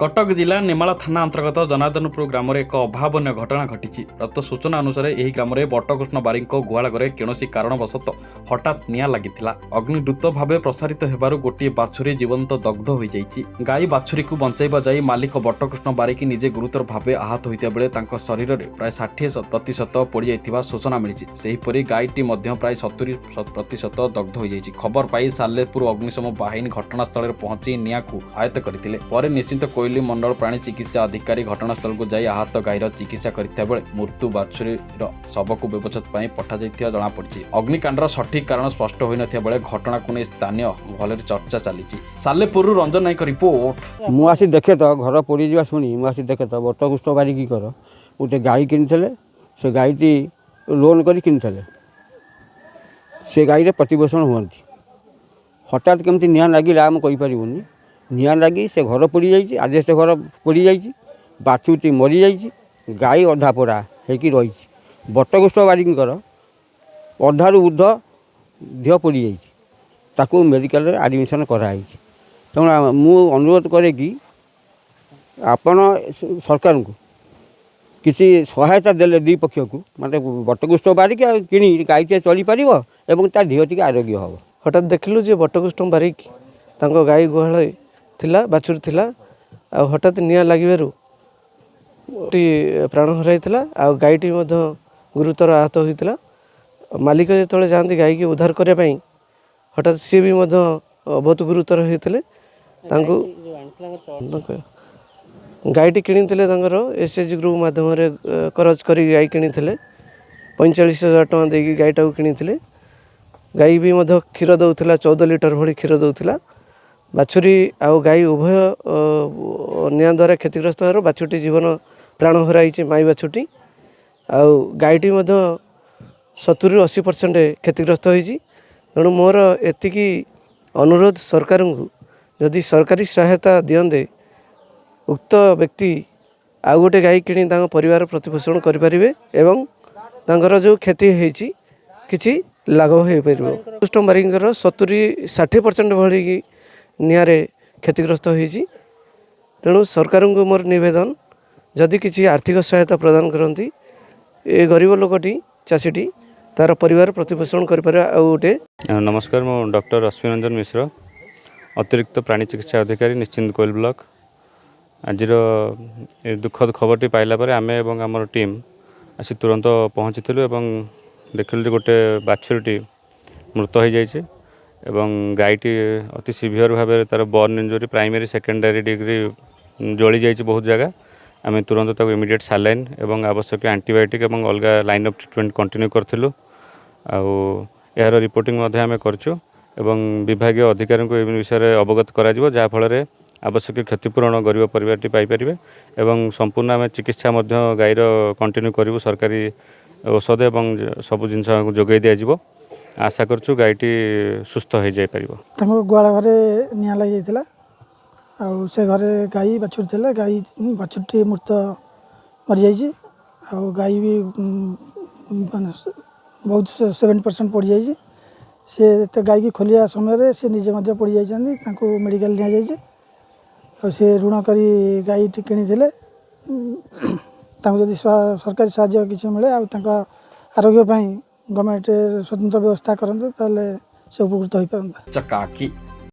କଟକ ଜିଲ୍ଲା ନେମାଳ ଥାନା ଅନ୍ତର୍ଗତ ଜନାର୍ଦ୍ଦନପୁର ଗ୍ରାମରେ ଏକ ଅଭାବନୀୟ ଘଟଣା ଘଟିଛି। ପ୍ରାପ୍ତ ସୂଚନା ଅନୁସାରେ, ଏହି ଗ୍ରାମରେ ବଟକୃଷ୍ଣ ବାରିକଙ୍କ ଗୁହାଳ ଘରେ କୌଣସି କାରଣବଶତଃ ହଠାତ୍ ନିଆଁ ଲାଗିଥିଲା। ଅଗ୍ନି ଦ୍ରୁତ ଭାବେ ପ୍ରସାରିତ ହେବାରୁ ଗୋଟିଏ ବାଛୁରୀ ଜୀବନ୍ତ ଦଗ୍ଧ ହୋଇଯାଇଛି। ଗାଈ ବାଛୁରୀକୁ ବଞ୍ଚାଇବା ଯାଇ ମାଲିକ ବଟକୃଷ୍ଣ ବାରିକ ନିଜେ ଗୁରୁତର ଭାବେ ଆହତ ହୋଇଥିବା ବେଳେ ତାଙ୍କ ଶରୀରରେ ପ୍ରାୟ 60% ପୋଡ଼ିଯାଇଥିବା ସୂଚନା ମିଳିଛି। ସେହିପରି ଗାଈଟି ମଧ୍ୟ ପ୍ରାୟ 70% ଦଗ୍ଧ ହୋଇଯାଇଛି। ଖବର ପାଇ ସାଲେପୁର ଅଗ୍ନିଶମ ବାହିନୀ ଘଟଣାସ୍ଥଳରେ ପହଞ୍ଚି ନିଆଁକୁ ଆୟତ୍ତ କରିଥିଲେ। ପରେ ନିଶ୍ଚିନ୍ତ କୋଇଲି ମଣ୍ଡଳ ପ୍ରାଣୀ ଚିକିତ୍ସା ଅଧିକାରୀ ଘଟଣାସ୍ଥଳକୁ ଯାଇ ଆହତ ଗାଈର ଚିକିତ୍ସା କରିଥିବା ବେଳେ ମୃତ ବାଛୁରୀର ଶବକୁ ବ୍ୟବଚ୍ଛେଦ ପାଇଁ ପଠାଯାଇଥିବା ଜଣାପଡ଼ିଛି। ଅଗ୍ନିକାଣ୍ଡର ସଠିକ୍ କାରଣ ସ୍ପଷ୍ଟ ହୋଇନଥିବା ବେଳେ ଘଟଣାକୁ ନେଇ ସ୍ଥାନୀୟ ମହଲରେ ଚର୍ଚ୍ଚା ଚାଲିଛି। ସାଲେପୁରରୁ ରଞ୍ଜନ ନାୟକ ରିପୋର୍ଟ। ମୁଁ ଆସି ଦେଖେ ତ, ଘର ପୋଡ଼ିଯିବା ଶୁଣି ମୁଁ ଆସି ଦେଖେ ତ, ବଟକୃଷ୍ଣ ବାରିକଙ୍କର ଗୋଟେ ଗାଈ କିଣିଥିଲେ। ସେ ଗାଈଟି ଲୋନ୍ କରି କିଣିଥିଲେ। ସେ ଗାଈରେ ପ୍ରତିପୋଷଣ ହୁଅନ୍ତି। ହଠାତ୍ କେମିତି ନିଆଁ ଲାଗିଲା, ଆମେ କହିପାରିବୁନି। ନିଆଁ ଲାଗି ସେ ଘର ପୋଡ଼ିଯାଇଛି, ଆଜବେଷ୍ଟ ଘର ପୋଡ଼ିଯାଇଛି, ବାଛୁରୀଟି ମରିଯାଇଛି, ଗାଈ ଅଧା ପୋଡ଼ା ହେଇକି ରହିଛି। ବଟକୃଷ୍ଣ ବାରିକଙ୍କର ଅଧାରୁ ଉର୍ଦ୍ଧ୍ୱ ଦେହ ପୋଡ଼ିଯାଇଛି। ତାକୁ ମେଡ଼ିକାଲରେ ଆଡ଼ମିସନ୍ କରାହେଇଛି। ତେଣୁ ମୁଁ ଅନୁରୋଧ କରେ କି ଆପଣ ସରକାରଙ୍କୁ କିଛି ସହାୟତା ଦେଲେ ଦୁଇ ପକ୍ଷକୁ, ମାନେ ବଟକୃଷ୍ଣ ବାରିକ ଆଉ କିଣି ଗାଈଟିଏ ଚଳିପାରିବ ଏବଂ ତା ଦେହ ଟିକେ ଆରୋଗ୍ୟ ହେବ। ହଠାତ୍ ଦେଖିଲୁ ଯେ ବଟକୃଷ୍ଣ ବାରିକ, ତାଙ୍କ ଗାଈ ଗୁହାଳେ ଥିଲା, ବାଛୁରୀ ଥିଲା। ଆଉ ହଠାତ୍ ନିଆଁ ଲାଗିବାରୁ ଟି ପ୍ରାଣ ହରାଇଥିଲା ଆଉ ଗାଈଟି ମଧ୍ୟ ଗୁରୁତର ଆହତ ହୋଇଥିଲା। ମାଲିକ ଯେତେବେଳେ ଯାଆନ୍ତି ଗାଈକି ଉଦ୍ଧାର କରିବା ପାଇଁ, ହଠାତ୍ ସିଏ ବି ମଧ୍ୟ ବହୁତ ଗୁରୁତର ହୋଇଥିଲେ। ତାଙ୍କୁ ଗାଈଟି କିଣିଥିଲେ ତାଙ୍କର ଏସ୍ଏଚଜି ଗ୍ରୁପ୍ ମାଧ୍ୟମରେ, କରଜ କରି ଗାଈ କିଣିଥିଲେ। 45,000 ଟଙ୍କା ଦେଇକି ଗାଈଟାକୁ କିଣିଥିଲେ। ଗାଈ ବି ମଧ୍ୟ କ୍ଷୀର ଦେଉଥିଲା, 14 ଲିଟର ଭଳି କ୍ଷୀର ଦେଉଥିଲା। ବାଛୁରୀ ଆଉ ଗାଈ ଉଭୟ ନିଆଁ ଦ୍ୱାରା କ୍ଷତିଗ୍ରସ୍ତ ହେବାରୁ ବାଛୁରୀଟି ଜୀବନ ପ୍ରାଣ ହରାଇଛି, ମାଇ ବାଛୁରୀଟି। ଆଉ ଗାଈଟି ମଧ୍ୟ 70ରୁ 80% କ୍ଷତିଗ୍ରସ୍ତ ହୋଇଛି। ତେଣୁ ମୋର ଏତିକି ଅନୁରୋଧ ସରକାରଙ୍କୁ, ଯଦି ସରକାରୀ ସହାୟତା ଦିଅନ୍ତେ, ଉକ୍ତ ବ୍ୟକ୍ତି ଆଉ ଗୋଟେ ଗାଈ କିଣି ତାଙ୍କ ପରିବାର ପ୍ରତିପୋଷଣ କରିପାରିବେ ଏବଂ ତାଙ୍କର ଯେଉଁ କ୍ଷତି ହେଇଛି, କିଛି ଲାଘବ ହୋଇପାରିବ। କୃଷ୍ଣ ବାରିକଙ୍କର 70 60% ଭଳି ନିଆଁରେ କ୍ଷତିଗ୍ରସ୍ତ ହୋଇଛି। ତେଣୁ ସରକାରଙ୍କୁ ମୋର ନିବେଦନ, ଯଦି କିଛି ଆର୍ଥିକ ସହାୟତା ପ୍ରଦାନ କରନ୍ତି, ଏ ଗରିବ ଲୋକଟି, ଚାଷୀଟି ତା'ର ପରିବାର ପ୍ରତିପୋଷଣ କରିପାରିବ ଆଉ ଗୋଟେ। ନମସ୍କାର, ମୁଁ ଡକ୍ଟର ରଶ୍ମି ରଞ୍ଜନ ମିଶ୍ର, ଅତିରିକ୍ତ ପ୍ରାଣୀ ଚିକିତ୍ସା ଅଧିକାରୀ, ନିଶ୍ଚିନ୍ତ କୋଇଲ ବ୍ଲକ। ଆଜିର ଏ ଦୁଃଖଦ ଖବରଟି ପାଇଲା ପରେ ଆମେ ଏବଂ ଆମର ଟିମ୍ ଆସି ତୁରନ୍ତ ପହଞ୍ଚିଥିଲୁ ଏବଂ ଦେଖିଲୁ ଯେ ଗୋଟେ ବାଛୁରୀଟି ମୃତ ହୋଇଯାଇଛି ଏବଂ ଗାଈଟି ଅତି ସିଭିଅର୍ ଭାବରେ ତା'ର burn injury, primary, secondary degree ଜଳି ଯାଇଛି ବହୁତ ଜାଗା। ଆମେ ତୁରନ୍ତ ତାକୁ ଇମିଡ଼ିଏଟ୍ ସାଲାଇନ୍ ଏବଂ ଆବଶ୍ୟକ ଆଣ୍ଟିବାୟୋଟିକ୍ ଏବଂ ଅଲଗା ଲାଇନ୍ ଅଫ୍ ଟ୍ରିଟମେଣ୍ଟ କଣ୍ଟିନ୍ୟୁ କରିଥିଲୁ। ଆଉ ଏହାର ରିପୋର୍ଟିଂ ମଧ୍ୟ ଆମେ କରିଛୁ ଏବଂ ବିଭାଗୀୟ ଅଧିକାରୀଙ୍କୁ ଏ ବିଷୟରେ ଅବଗତ କରାଯିବ, ଯାହାଫଳରେ ଆବଶ୍ୟକୀୟ କ୍ଷତିପୂରଣ ଗରିବ ପରିବାରଟି ପାଇପାରିବେ ଏବଂ ସମ୍ପୂର୍ଣ୍ଣ ଆମେ ଚିକିତ୍ସା ମଧ୍ୟ ଗାଈର କଣ୍ଟିନ୍ୟୁ କରିବୁ। ସରକାରୀ ଔଷଧ ଏବଂ ସବୁ ଜିନିଷ ଆମକୁ ଯୋଗାଇ ଦିଆଯିବ। ଆଶା କରୁଛୁ ଗାଈଟି ସୁସ୍ଥ ହୋଇଯାଇପାରିବ। ତାଙ୍କ ଗୁହାଳ ଘରେ ନିଆଁ ଲାଗିଯାଇଥିଲା ଆଉ ସେ ଘରେ ଗାଈ ବାଛୁରୀ ଥିଲେ। ଗାଈ ବାଛୁରୀଟି ମୃତ ମରିଯାଇଛି ଆଉ ଗାଈ ବି ମାନେ ବହୁତ 70% ପୋଡ଼ିଯାଇଛି। ସେ ଏତେ ଗାଈକି ଖୋଲିବା ସମୟରେ ସେ ନିଜେ ମଧ୍ୟ ପୋଡ଼ିଯାଇଛନ୍ତି। ତାଙ୍କୁ ମେଡ଼ିକାଲ ନିଆଯାଇଛି। ଆଉ ସେ ଋଣ କରି ଗାଈଟି କିଣିଥିଲେ। ତାଙ୍କୁ ଯଦି ସରକାରୀ ସାହାଯ୍ୟ କିଛି ମିଳେ ଆଉ ତାଙ୍କ ଆରୋଗ୍ୟ ପାଇଁ ଗଭର୍ଣ୍ଣମେଣ୍ଟ ସ୍ୱତନ୍ତ୍ର ବ୍ୟବସ୍ଥା କରନ୍ତେ, ତାହେଲେ ସେ ଉପକୃତ ହୋଇପାରନ୍ତା। ଚକାଆଖି।